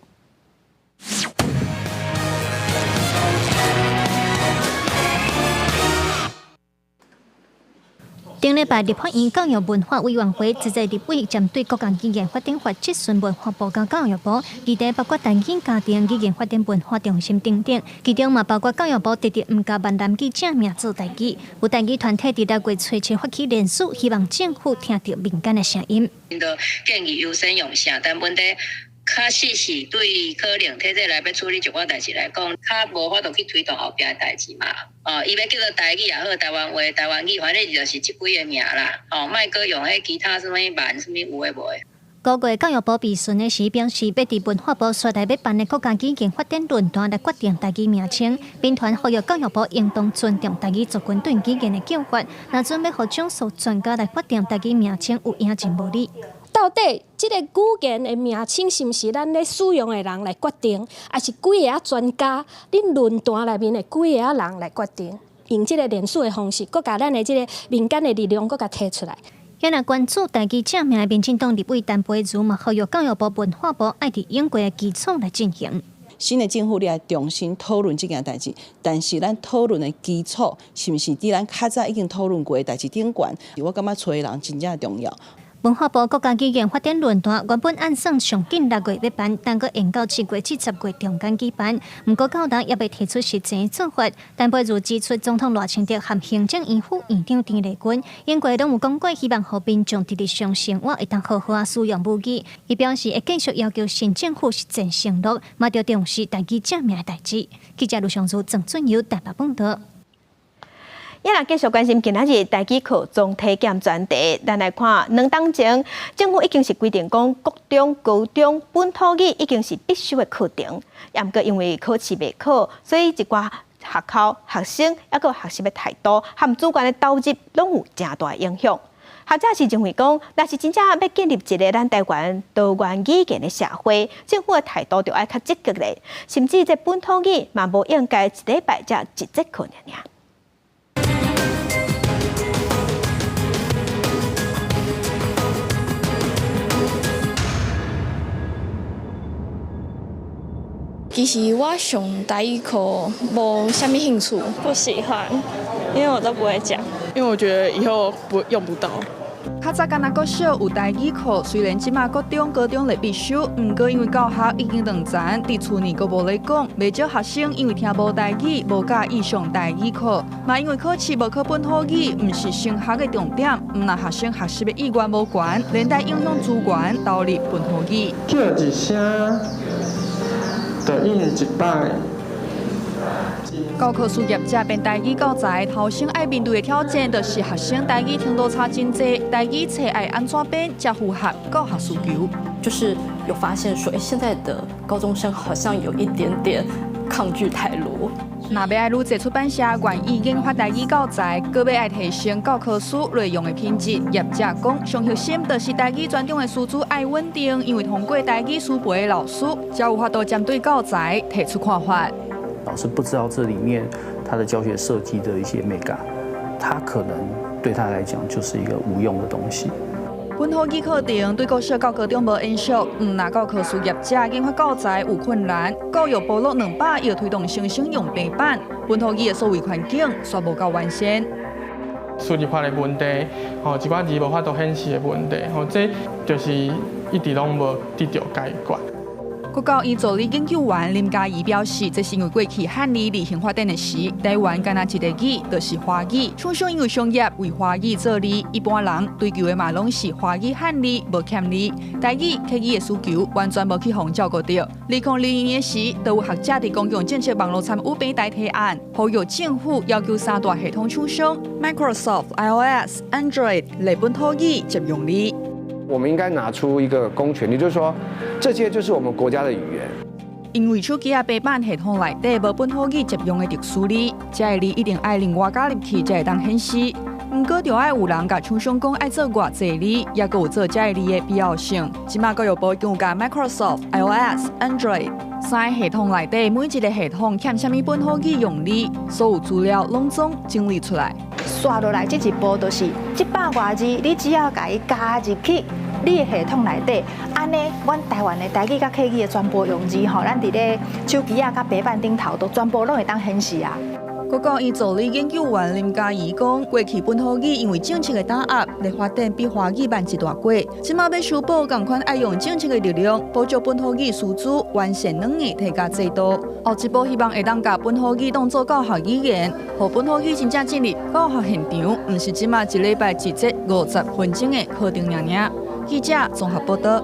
頂禮拜立法院教育文化委員會一個立委針對國家語言發展法質詢文化部佮教育部，議題包括台語家庭語言發展文化中心等等，其中嘛包括教育部直直毋共閩南語正名做台語。有台語團體佇6月初7發起聯署，希望政府聽著民間的聲音。
都建議優先用啥，但問題確實是對可能體制內欲處理一寡代誌來講，較無法度去推動後壁的代誌嘛。哦，伊欲叫做台語也好，台灣話、台灣語，反正就是這幾个名啦。哦，莫閣用彼其他啥物閩啥物有的無的。
五月教育部備詢的時表示，欲佇文化部紲來欲辦的國家語言發展論壇來決定台語名稱。民團呼籲教育部應當尊重台語族群對語言的叫法，若準欲予少數專家來決定台語名稱，有影真無理。
到底這个語言的名稱是毋是咱咧使用的人來決定，抑是幾个專家？恁論壇內面的幾个人來決定？用這个聯署的方式，閣共咱的這个民間的力量，閣共提出來。
遐若關注台語正名的民進黨立委陳培儒嘛，呼籲教育部、文化部愛佇永過的基礎來進行。
新的政府你愛重新討論這件代誌，但是咱討論的基礎是毋是佇咱較早已經討論過的代誌頂懸？我感覺揣人真正重要。
文化部國家語言發展論壇原本按算上緊6月欲辦，但閣延到7月至10月中間舉辦。毋過到今猶未提出實際做法。陳佩如指出，總統賴清德和行政院副院長鄧麗君，𪜶過攏有講過，希望予民眾佇日常生活會當好好仔使用母語。伊表示會繼續要求新政府實踐承諾，嘛著重視台語正名的代誌。記者盧尚如、鄭俊友台北報導。
也來繼續關心今仔日台語課總體檢專題，咱來看兩冬前，政府已經是規定講，國中、高中本土語已經是必修的課程。也毋過因為考試袂考，所以一寡學校、學生抑閣學習的態度和資源的投入，攏有誠大影響。學者是認為講，若是真正欲建立一个咱台灣多元語言的社會，政府的態度著愛較積極咧，甚至這本土語嘛無應該一禮拜才一節課爾爾。
其實我上台語課無啥物興趣，
不喜歡，因為我都不會講。
因為我覺得以後不用不到。
較早干焦國小有台語課，雖然這馬國中、高中咧必修，毋過因為教學已經斷層，佇厝內閣無咧講，袂少學生因為聽無台語，無佮意上台語課，嘛因為考試無考本土語，毋是升學的重點，毋但學生學習的意願無懸，連帶影響資源投入本土語。
叫一聲，就應一擺。
教科書業者編台語教材，頭先愛面對的挑戰，就是學生台語程度差真濟，台語冊愛按怎編才符合教學需求。
就是有發現說，現在的高中生好像有一點點抗拒台羅。
若欲愛愈濟出版社願意研發台語教材，閣欲愛提升教科書內容的品質。業者講，上核心就是台語專長的師資愛穩定，因為通過台語師培的老師，才有法度針對教材提出看法。
老師不知道這裡面他的教學設計的一些眉角，他可能對他來講就是一個無用的東西。
本土語課程對國小到高中無延續，毋但教科書業者研發教材有困難，教育部落200億推動新生用平板，本土語的數位環境煞無夠完善。
輸入法的問題，吼，一寡字無法度顯示的問題，吼，這就是一直攏無得著解決。
國教院助理研究員林嘉怡表示，這是因為過去漢字流行發展的時，台灣干焦一個語就是華語，廠商因為商業為華語做字，一般人追求的嘛攏是華語漢字，無欠字。台語、客語的需求完全無去予照顧著。2022年時，就有學者佇公共政策網路參與平台提案，呼籲政府要求三大系統廠商 Microsoft、iOS、Android 來本土語接用字。
我們應該拿出一個公權力，就是說，這些就是我們國家的語言。
因為手機仔平板系統內底無本土語接用的特殊字，這个字一定愛另外加入去才會當顯示。毋過，著愛有人共廠商講愛做偌濟字，猶閣有做這个字的必要性。這馬教育部已經有共 Microsoft、iOS、Android 三个系統內底每一个系統欠啥物本土語用字，所有資料攏總整理出來。
紲落來這一步就是這百外字，你只要共伊加入去你的系統內底，按呢，阮台灣的台語佮客語的全部用字吼，咱佇咧手機仔佮平板頂頭都全部攏會當顯示啊。
國教院助理研究員林嘉怡講，過去本土語因為政策的打壓，咧發展比華語慢一大截。這馬欲修補，仝款愛用政策的力量，補助本土語師資，完善軟硬體佮制度。後一步希望會當共本土語當做教學語言，予本土語真正進入教學現場，毋是這馬一禮拜一節50分鐘的課程爾爾。記者綜合報導。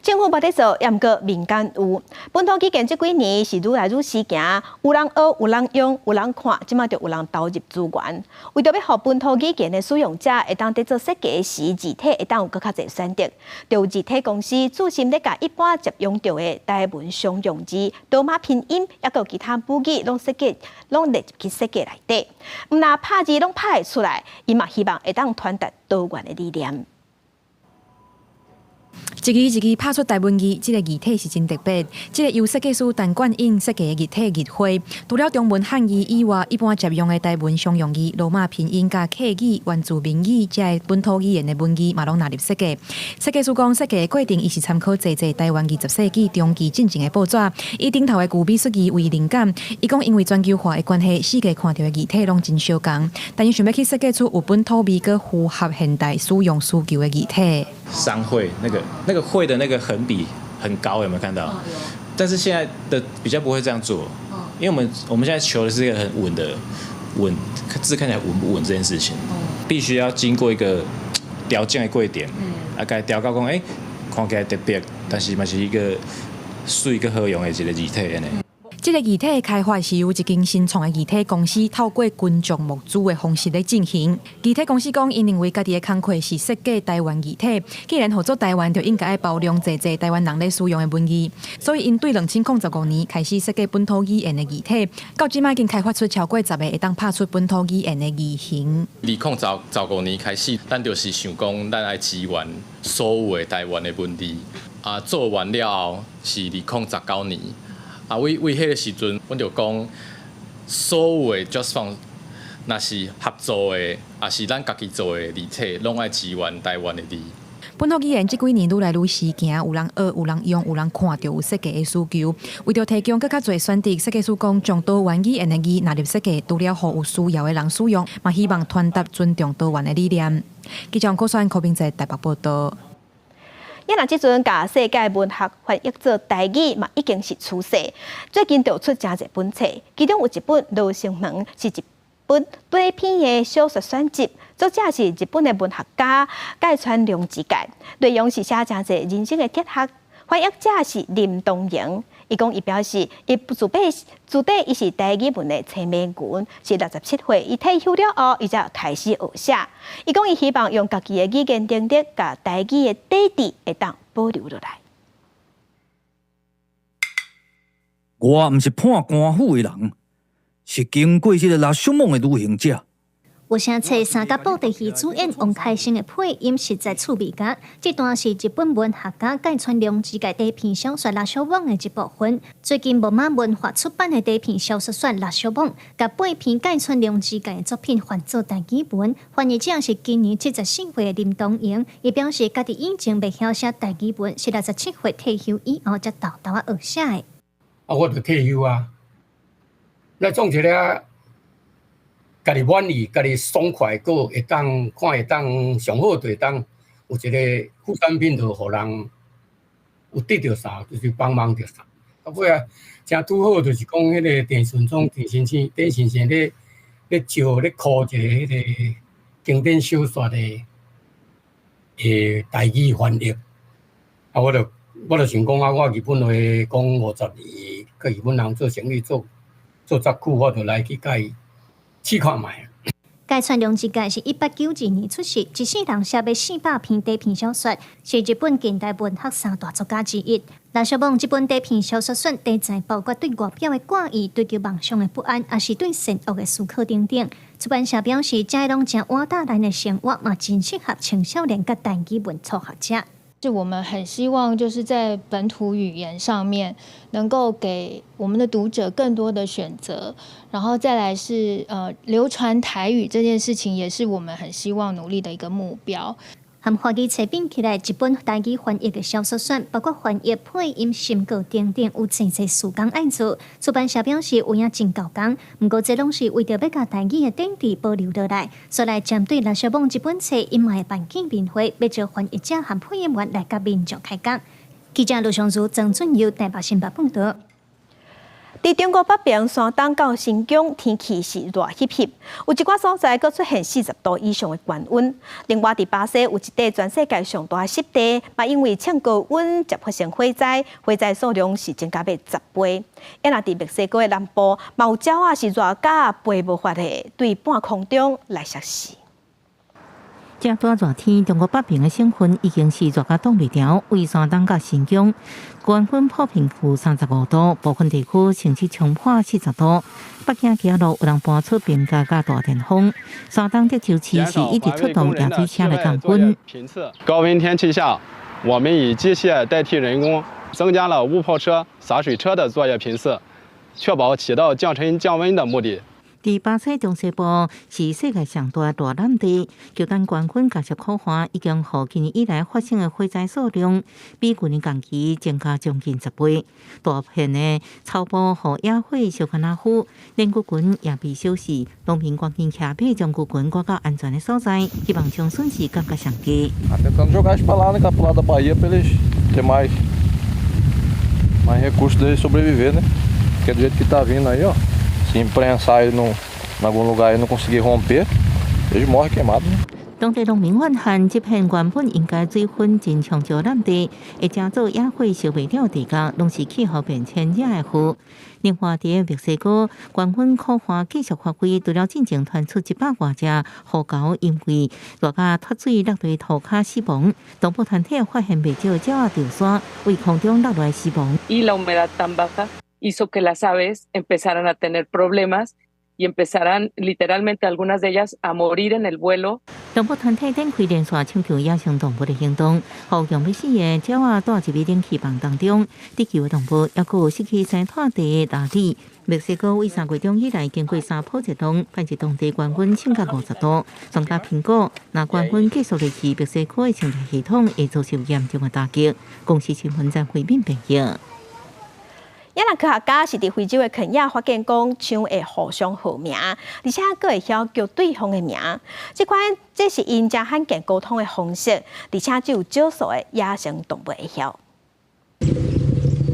政府無咧做，也毋過民間有。本土語言這幾年是愈來愈時行，有人學，有人用，有人看，這馬就有人投入資源。為著欲予本土語言的使用者會當佇做設計時，字體會當有閣較濟選擇，就有字體公司注心咧共一般捷用著的台文常用字、羅馬拼音，抑閣其他母語攏設計，攏列入去設計內底。毋但拍字攏拍會出來，伊嘛希望會當傳達多元的理念。
一
一字一字拍出台文字，這个字體是真特別。這个由設計師陳冠英設計的字體字花，除了中文漢字以外，一般常用的台文常用字、羅馬拼音佮客語、原住民語這个本土語言的文字嘛，攏納入設計。設計師講，設計的過程，伊是參考濟濟台灣20世紀中期進前的報紙，以頂頭的舊美術字為靈感。伊講，因為全球化的關係，世界看著的字體攏真相仝，但伊想欲去設計出有本土味、閣符合現代使用需求的字體。
商會那個會的那個橫筆很高，有沒有看到？但是現在的比較不會這樣做，因為我們現在求的是一個很穩的穩字，看起來穩不穩這件事情，必須要經過一個調整的過程，啊，共調到講，欸，看起來特別，但是嘛是一個媠閣好用的一个字體按呢。
這个字體的開發是由一間新創的字體公司透過群眾募資的方式來進行。字體公司講，𪜶認為家己的工課是設計台灣字體，既然號做台灣，就應該愛包容濟濟台灣人咧使用的文字。所以，𪜶對2015年開始設計本土語言的字體，到這擺已經開發出超過10個會當拍出本土語言的字型。
2015年開始，咱就是想講，咱愛支援所有的台灣的文字。啊，做完了後是2019年。啊，為為彼个時陣，阮就講，所有的 justfont，若是合作的，抑是咱家己做的字體，攏愛支援台灣的字。
本土語言這幾年愈來愈時行，有人學，有人用，有人看著有設計的需求。為著提供閣較濟選擇，設計師講將多元語言的字納入設計，除了予有需要的人使用，嘛希望傳達尊重多元的理念。記者柯選柯明哲台北報導。
啊若這陣共世界文學翻譯做台語嘛，已經是趨勢。最近就出誠濟本冊，其中有一本《羅生門》是一本短篇的小說選集，作者是日本的文學家芥川龍之介，內容是寫誠濟人生的哲學。翻譯者是林東瑩，伊講伊表示，伊自細自底伊是台語文的青盲群，是67歲，伊退休了後，伊才開始學寫。伊講伊希望用家己的語言能力，共台語的底底會當保留落來。
我毋是判官府的人，是經過這个羅生門的旅行者。
有聲冊三甲布袋戲主演王開生的配音實在趣味甲，這段是日本文學家芥川龍之介短篇小說《羅生門》的一部分。最近木馬文化出版的短篇小說選《羅生門》，共八篇芥川龍之介的作品翻做台語文，翻譯者是今年74歲的林東瑩。伊表示，家己以前袂曉寫台語文，是67歲退休以後才沓沓仔學寫的。
啊，我就退休啊，來創一个。家己滿意，家己爽快，閣會當看會當上好，就會當有一个副產品，就予人有得著啥，就是幫忙著啥。啊，尾仔誠拄好，就是講彼个鄭順宗鄭先生，鄭先生咧咧招咧考一个彼个經典小說的台語翻譯。啊，我就想講啊，我日本話講50年，佮日本人做生意做做遮久，我就來去共伊試看覓。
芥川龍之介是1892年出世，一世人寫欲400篇短篇小說，是日本近代文學三大作家之一。羅生門這本短篇小說選題材包括對外表的掛意、追求夢想的不安，抑是對善惡的思考等等。出版社表示，這攏誠活搭咱的生活，嘛真適合青少年佮台語文初學者。
是我們很希望，就是在本土語言上面，能夠給我們的讀者更多的選擇，然後再來是流傳台語這件事情，也是我們很希望努力的一個目標。
和華語冊比起來，一本台語翻譯的小說選，包括翻譯、配音、審稿等等，有濟濟時工愛做。出版社表示有影真夠工，毋過這攏是為著欲共台語的底底保留落來。所以針對羅生門這本冊，𪜶嘛會辦見面會，欲招翻譯者和配音員來佮民眾開講。記者盧尚如、曾俊佑台北新聞報導。
佇中國北邊山東到新疆，天氣是熱翕翕，有一寡所在閣出現40度以上的高溫。另外，佇巴西有一塊全世界上大濕地，嘛因為衝高溫才發生火災，火災數量是增加欲10倍。啊，若佇墨西哥的南部，嘛有鳥仔是熱甲飛無法的，對半空中來攝死。
這大熱天，中國北邊的省份已經是熱甲擋袂牢，位山東佮新疆，高溫普遍負35度，部分地區甚至衝破40度。北京街路有人搬出冰架佮大電風。山東德州市是一直出動揚水車來降溫。
高溫天氣下，
我們以機械代替人工，增加了霧炮車、灑水車的作業頻次，確保起到降塵降溫的目的。
佇巴西中西部是世界上大大濫地，極端高溫加上苦旱，已經予今年以來發生的火災數量比舊年同期增加將近10倍。大片的草埔予野火燒甲若焦，連牛群也被燒死。農民趕緊騎馬將牛群趕到安全的所在，希望將損失降到上低。
Tentando jogar eles pra lá, né, pro lado da Bahia, pra eles ter mais recursos deles sobreviver, né? Porque do jeito que tá vindo aí, ó, se imprensar ele no, em algum lugar e não conseguir romper, eles morrem queimados, né?
當地農民怨恨，這片原本應該水分真充足濫地，會成做野火燒袂了地窖，攏是氣候變遷惹的禍。另外，佇墨西哥，高溫苦旱繼續發揮，除了進前傳出100外隻虎猴因為熱甲脫水落佇塗跤死亡，動物團體發現袂少鳥仔掉山，為空中落來死亡。
Y la humedad tan baja hizo que las aves empezaran a tener problemas y empezaran literalmente algunas de ellas a morir en el vuelo。
動物團體展開連續搶救野生動物的行動，予強欲死的鳥仔帶入去冷氣房當中，得救的動物猶閣有失去生態地的拉里。墨西哥為3月中以來，經過三波熱浪，反正當地高溫升到50度。專家評估，若高溫繼續落去，墨西哥的生態系統會遭受嚴重的打擊。公視新聞張惠敏編譯。
野人科學家是佇非洲的肯亞發現，講象會互相號名，而且閣會曉叫對方的名。這款這是𪜶誠罕見溝通的方式，而且只有少數的野生動物會曉。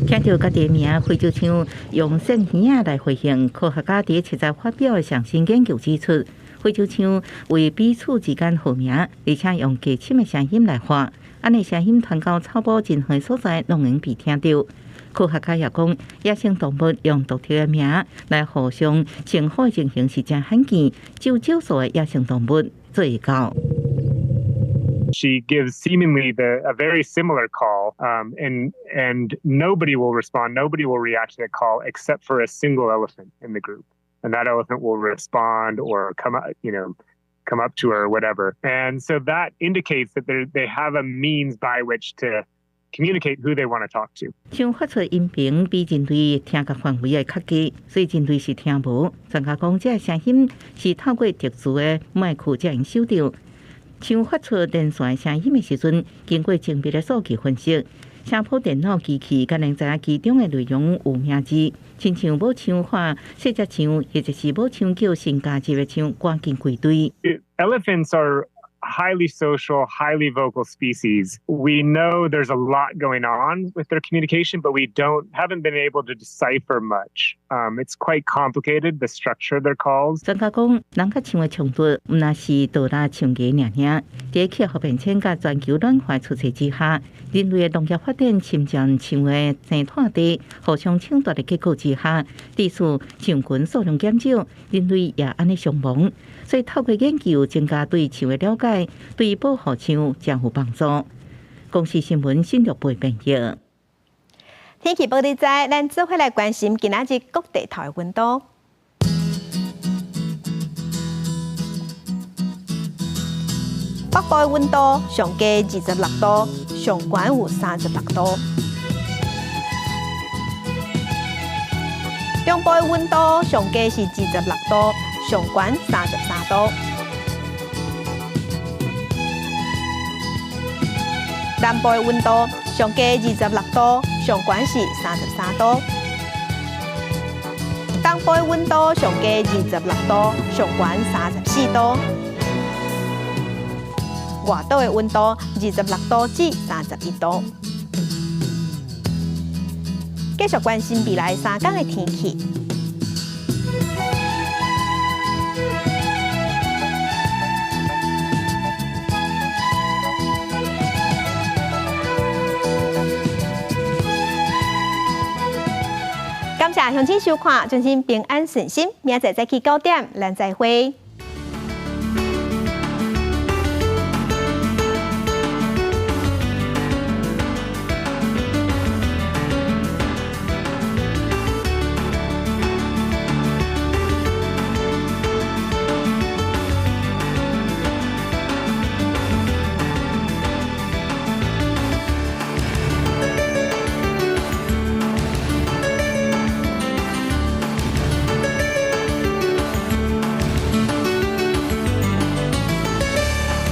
聽著家己的名，非洲象用扇耳仔來回應。科學家佇七十發表的上新研究指出，非洲象為彼此之間號名，而且用低沉的聲音來喊，按呢聲音傳到草埔真遠所在，攏會被聽著。科學家也講，野生動物用獨特的名來互相稱呼的情形是誠罕見，只有少數的野生動物做會到。
She gives seemingly a very similar call, and nobody will respond, nobody will react to the call except for a single elephant in the group, and that elephant will respond or come up to her or whatever. And so that indicates that they have a means by which to communicate who they want to talk to.
象發出音頻比人類聽覺範圍會較低，所以人類是聽無。專家講，這个聲音是透過特殊的麥克才能收著。象發出連續聲音的時陣，經過精密的數據分析，聲波電腦機器敢能知影其中的內容有名字，親像母象喊細隻象，或者是母象叫新加入的象趕緊歸隊。
Elephants are highly social, highly vocal species. We know there's a lot going on with their communication, but we don't haven't been able to decipher much. It's quite complicated, the structure of their calls.
專家講，人佮象的衝突，毋但是倒拉象牙爾爾。佇氣候變遷佮全球暖化趨勢之下，人類的農業發展侵佔象的生態地，互相搶奪的結果之下，致使象群數量減少，人類也按呢傷亡。所以透過研究增加對象的了解，對保護象誠有幫助。公視新聞新竹部編譯。
天氣報你知，咱做伙來關心今仔日各地頭的溫度。北部的溫度上低26度，上懸有36度。中部的溫度上低是26度，上懸33度。南部的溫度上低26度，上懸是33度。東部的溫度上低26度，上懸34度。外島的溫度26度至31度。繼續關心未來3天的天氣。感謝鄉親收看，祝恁平安順心，明仔載早起9點，咱再會。